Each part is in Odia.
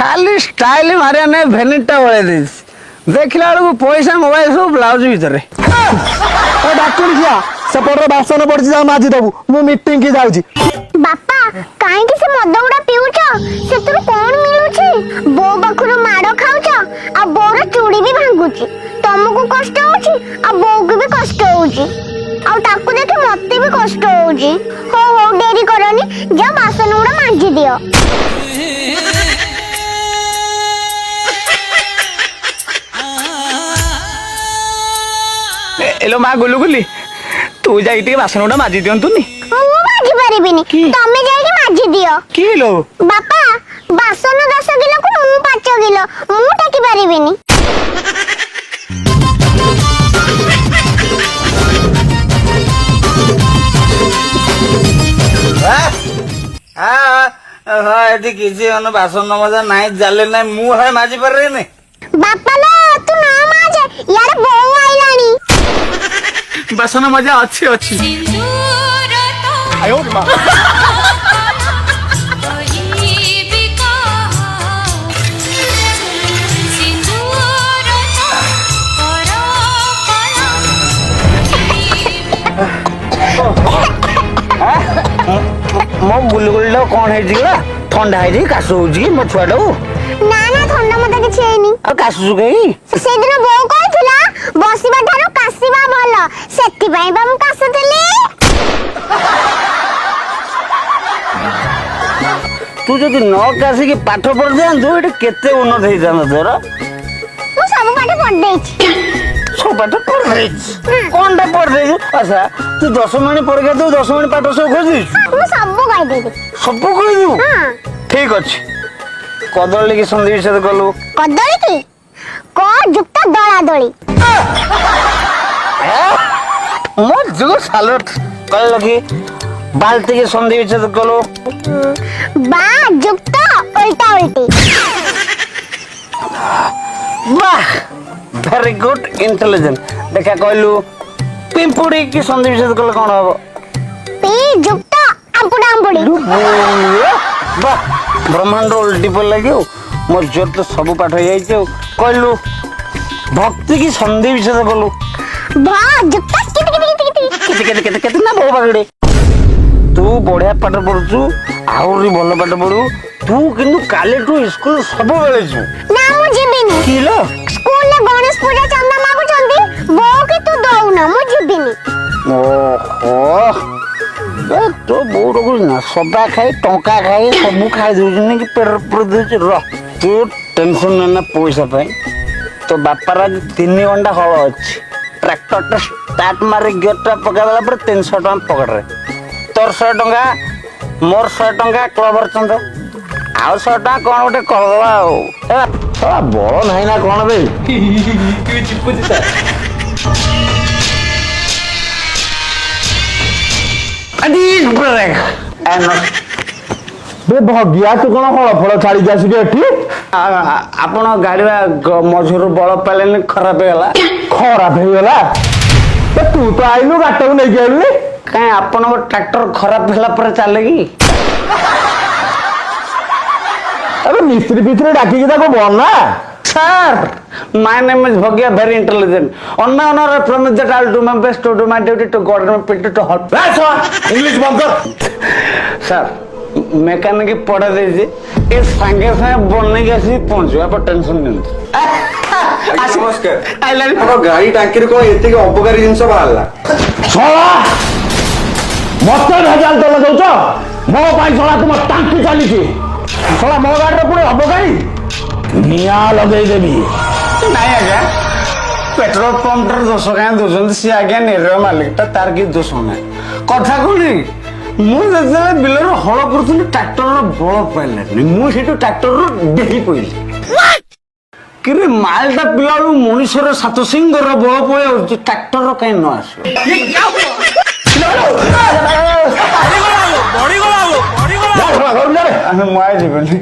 ଖାଲି ଷ୍ଟାଇଲ ମାରିବା ନାଇଁ, ଭେନିଟିଟା ବଳେଇ ଦେଇଛି। ଦେଖିଲା ବେଳକୁ ପଇସା, ମୋବାଇଲ ସବୁ ବ୍ଲାଉଜ ଭିତରେ। ଏ ଡାକୁଣି ଝିଅ, ସେପଟରେ ବାସନ ପଡିଛି, ଯା ମାଜି ଦବୁ, ମୁଁ ମିଟିଂ କି ଯାଉଛି। ବାପା, କାହିଁକି ସେ ମଦ ଗୁଡା ପିଉଛ? ସେଥିରୁ କଣ ମିଳୁଛି? ବୋଉ ପାଖରୁ ମାଡ ଖାଉଛ ଆଉ ବୋଉର ଚୁଡ଼ି ବି ଭାଙ୍ଗୁଛି। ତମକୁ କଷ୍ଟ ହଉଛି ଆଉ ବୋଉକୁ ବି କଷ୍ଟ ହଉଛି, ଆଉ ତାକୁ ଦେଖି ମତେ ବି କଷ୍ଟ ହଉଛି। ହଉ ହଉ, ଡେରି କରନି, ଯାଅ ବାସନ ଗୁଡା ମାଜି ଦିଅ। ଏଲୋ ମା ଗୁଲୁଗୁଲି, ତୁ ଯାଇକି ଟିକେ ବାସନ ଗୁଡା ମାଜି ଦିଅନ୍ତୁନି। ମୁଁ ମାଜି ପାରିବିନି। କି? ତମେ ଯାଇକି ମାଜି ଦିଅ। କି ଲୋ? ବାପା, ବାସନ 10 କିଲୋକୁ ମୁଁ 5 କିଲୋ, ମୁଁ ଟେକି ପାରିବିନି। ହଁ, ଏଠି କିଛି ମାନେ ବାସନ ମଜା ନାହିଁ, ଜାଲି ନାହିଁ, ମୁଁ ହେ ମାଜି ପାରିବିନି। ବାପା ଲୋ, ତୁ ନ ମାଜେ, ଇଆଡେ ବୋଉ ଆଇଲାଣି। ବାସନ ମଜା ଅଛି ଅଛି। ସିନ୍ଦୁର ତ କହିବି କାହାକୁ, ସିନ୍ଦୁର ତ ପରକଳା। ମୋ ଗୁଲୁଗୁଲିଟା କଣ ହେଇଛି କି? ଥଣ୍ଡା ହେଇଛି, କାଶ ହଉଛି କି ମୋ ଛୁଆଟାକୁ? ନା ନା, ଥଣ୍ଡା ମତେ କିଛି ହେଇନି। ଆଉ କାଶୁଛୁ କାଇଁ? ସେଦିନ ବୋଉ କହିଥିଲା ବସିବା ଠାରୁ କାଶିବା ଭଲ, ସେଥିପାଇଁ ବା ମୁଁ କାଶୁଥିଲି। ତୁ ଯଦି ନ କାଶିକି ପାଠ ପଢିଥାନ୍ତୁ, ଏଠି କେତେ ଉନ୍ନତି ହେଇଥାନ୍ତା ତୋର। ମୁଁ ସବୁ ପାଠ ପଢି ଦେଇଛି। ସବୁ ପାଠ ପଢିଦେଇଛି? କଣଟା ପଢିଦେଇଛୁ? ଆଚ୍ଛା, ତୁ ଦଶମ ଶ୍ରେଣୀ ପରୀକ୍ଷା ଦଉ, ଦଶମ ଶ୍ରେଣୀ ପାଠ ସବୁ କହିଦେଇଛୁ? ମୁଁ ସବୁ କହିଦେବି। ସବୁ କହିଦେବୁ? ହଁ। ଠିକ ଅଛି, କଦଳୀ କି ସନ୍ଧି ବିଚ୍ଛେଦ କଲୁ। କଦଳୀ କି କ ଯୁକ୍ତ ଦଳା ଦଳି। ମୋ ଯୁଗ ସାଲଟ କହିଲ କି। ବାଲ୍ଟି କି ସନ୍ଧି ବିଚ୍ଛେଦ କଲୁ। ବା ଯୁକ୍ତ ଉଲ୍ଟା ଉଲ୍ଟି। ବାহ, ଭେରି ଗୁଡ ଇଣ୍ଟେଲିଜେଣ୍ଟ। ଦେଖା କହିଲୁ, ପିମ୍ପୁଡି କି ସନ୍ଧି ବିଚ୍ଛେଦ କଲେ କଣ ହବ? ପି ଯୁକ୍ତ ଆମ୍ପୁଡା ଆମ୍ପୁଡି। ବାহ, ବ୍ରହ୍ମାଣ୍ଡ ଓଲଟି ପଡ଼ିଲା କି? ଆଉ ମୋ ଝିଅର ତ ସବୁ ପାଠ ହେଇଯାଇଛି। ଆଉ କହିଲୁ, ଭକ୍ତି କି ସନ୍ଧି ବିଚ୍ଛେଦ କଲୁ। ଭ ଯୁକ୍ତ କେତେ କେତେ କେତେ କେତେ। କେତେ କେତେ କେତେ କେତେ ନା ବହୁ ପାଗੜੇ। ତୁ ବଢିଆ ପାଠ ପଢୁଛୁ, ଆହୁରି ଭଲ ପାଠ ପଢୁ ତୁ। କିନ୍ତୁ କାଲିଠୁ ସ୍କୁଲ ସବୁବେଳେ ଯିବୁ। ନା, ମୁଁ ଯିବିନି। କି ଲୋ? ସ୍କୁଲରେ ଗଣେଶ ପୂଜା ଚାନ୍ଦା ମାଗୁଛନ୍ତି, ବୋଉ କି ତୁ ଦଉନ, ମୁଁ ଯିବିନି। ଓହୋ, ଏ ତୋ ବୋଉ ରଖୁଛି ନା, ସଦା ଖାଇ ଟଙ୍କା ଖାଇ ସବୁ ଖାଇ ଦଉଛନ୍ତି କି ପେଟରେ ପୁରେଇ ଦଉଛି। ରହ, ତୁ ଟେନସନ ନେ ନା ପଇସା ପାଇଁ। ତୋ ବାପାର ଆଜି 3 ଘଣ୍ଟା ହଳ ଅଛି। ଟ୍ରାକ୍ଟରଟା ଷ୍ଟାର୍ଟ ମାରି ଗିୟରଟା ପକେଇଦେଲା ପରେ 300 ଟଙ୍କା ପକେଟରେ। ତୋର 100 ଟଙ୍କା, ମୋର 100 ଟଙ୍କା, କ୍ଲବର ଚନ୍ଦ ଆଉ 100 ଟଙ୍କା, କଣ ଗୋଟେ କରିଦବା। ଆଉ ହେଲା। ଶଳା ବଳ ନାହିଁ ନା କଣ ବେ? ଆଜି ବ୍ରେକ୍। ବେ ଭଗିଆ, ତୁ କଣ ହଳ ଫଳ ଛାଡିକି ଆସିକି ଏଠି? ଆପଣ ଗାଡି ବା ମଝିରୁ ବଳ ପାଇଲେନି, ଖରାପ ହେଇଗଲା। ଖରାପ ହେଇଗଲା? ବେ ତୁ ତ ଆଇଲୁ, ଗାଡ଼ିଟାକୁ ନେଇକି ଆଇଲୁନି। କାଇଁ, ଆପଣଙ୍କ ଟ୍ରାକ୍ଟର ଖରାପ ହେଲା ପରେ ଚାଲେ କି? ଆବେ ମିସ୍ତ୍ରୀ ଫିସ୍ତ୍ରୀ ଡାକିକି ତାକୁ ବନା। Sir, my name is Bhagia, very intelligent. On my honor, I promise that I'll do my best to do my duty to God and my people to help. English ବନ୍ଦ କର। ସାର୍, ମେକାନିକ ପଢେଇ ଦେଇଛି, ଏ ସାଙ୍ଗେ ସାଙ୍ଗେ ବନେଇକି ଆସିକି ପହଞ୍ଚିବ, ଆପଣ ଟେନସନ ନିଅନ୍ତୁ। ନମସ୍କାର। ଆଇଲାଣି। ଆମ ଗାଡି ଟାଙ୍କିରୁ କଣ ଏତିକି ଅପକାରୀ ଜିନିଷ ବାହାରିଲା? ଶଳା, ମତେ ଭେଜାଲ ତେଲ ଦଉଛ? ମୋ ପାଇଁ ଶଳା ତୁମ ଟାଙ୍କି ଚାଲିଛି। ଶଳା, ମୋ ଗାଡିରେ ପୁଣି ଅବକାରୀ? ନିଆଁ ଲଗେଇଦେବି। ନାଇଁ ଆଜ୍ଞା, ପେଟ୍ରୋଲ ପମ୍ପଟାର ଦୋଷ କାହିଁ ଦଉଛନ୍ତି? ସିଏ ଆଜ୍ଞା ନିରୀହ ମାଲିକଟା, ତାର କିଛି ଦୋଷ ନାହିଁ। କଥା କଣ କି, ମୁଁ ଯେତେବେଳେ ବିଲରେ ହଳ କରୁଥିଲି, ଟ୍ରାକ୍ଟରର ବଳ ପାଇଲାନି, ମୁଁ ସେଇଠୁ ଟ୍ରାକ୍ଟରରୁ ଡେଇଁ ପଇଲି। କିରେ, ମାଲଟା ପିଲା ବେଳକୁ ମଣିଷର ସାତ ସିଙ୍ଗର ବଳ ପଳେଇ ଆସୁଛି, ଟ୍ରାକ୍ଟରର କାହିଁ ନ ଆସିବ? ଯା ଶଳା, ଘରକୁ ଯା ରେ। ଆମେ ମୁଁ ଆଉ ଯିବିନି,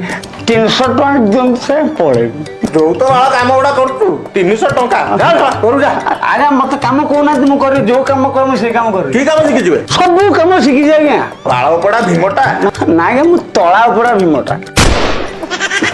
300 ଟଙ୍କା ଦିଅନ୍ତୁ ସେ, ପଳେଇବି। ଯୋଉ ତ ବାଳ କାମ ଗୁଡା କରୁଛୁ, 300 ଟଙ୍କା? ଯା ଶଳା, ଘରକୁ ଯା। ଆଜ୍ଞା, ମତେ କାମ କହୁନାହାନ୍ତି, ମୁଁ କରିବି। ଯୋଉ କାମ କରିବି, ମୁଁ ସେଇ କାମ କରିବି। କି କାମ ଶିଖିଯିବେ? ସବୁ କାମ ଶିଖିଛି ଆଜ୍ଞା। ବାଳ ଉପଡା ଭୀମଟା। ନା ଆଜ୍ଞା, ମୁଁ ତଳା ଉପଡା ଭୀମଟା।